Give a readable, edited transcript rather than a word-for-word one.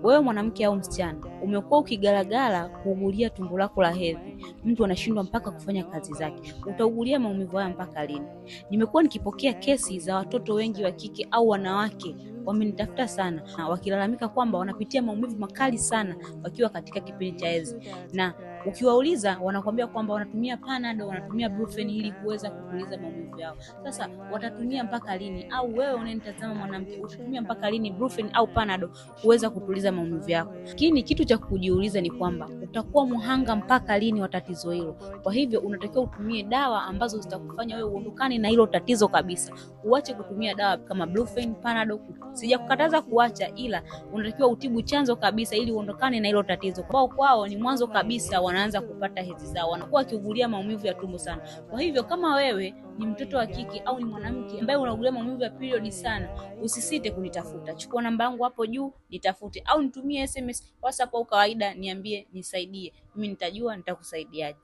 Wewe mwanamke au msichana, umekuwa ukigaragara kuugulia tumbo lako la hedhi, mtu anashindwa mpaka kufanya kazi zake. Utaugulia maumivu haya mpaka lini? Nimekuwa nikipokea kesi za watoto wengi wa kike au wanawake wamenitafuta sana, wakilalamika kwamba wanapitia maumivu makali sana wakiwa katika kipindi cha hedhi, na ukiwauliza wanakwambia kwamba wanatumia Panadol, wanatumia Brufen ili kuweza kutuliza maumivu yao. Sasa watatumia mpaka lini? Au wewe unayenitazama mwanamke, utatumia mpaka lini Brufen au Panadol kuweza kutuliza maumivu yako? Lakini kitu cha kujiuliza ni kwamba utakuwa muhanga mpaka lini wa tatizo hilo? Kwa hivyo unatakiwa utumie dawa ambazo zitakufanya wewe uondokane na hilo tatizo kabisa. Uache kutumia dawa kama Brufen, Panadol. Sijakukataza kuacha, ila unatakiwa utibu chanzo kabisa ili uondokane na hilo tatizo. Kwao kwao ni mwanzo kabisa wanaanza kupata hedhi zao, wanakuwa wakiugulia maumivu ya tumbo sana. Kwa hivyo kama wewe ni mtoto wa kike au ni mwanamke ambaye unaugulia maumivu ya period sana, usisite kunitafuta. Chukua namba yangu hapo juu, nitafute au nitumie SMS, WhatsApp au kawaida, niambie nisaidie. Mimi nitajua nitakusaidiaje.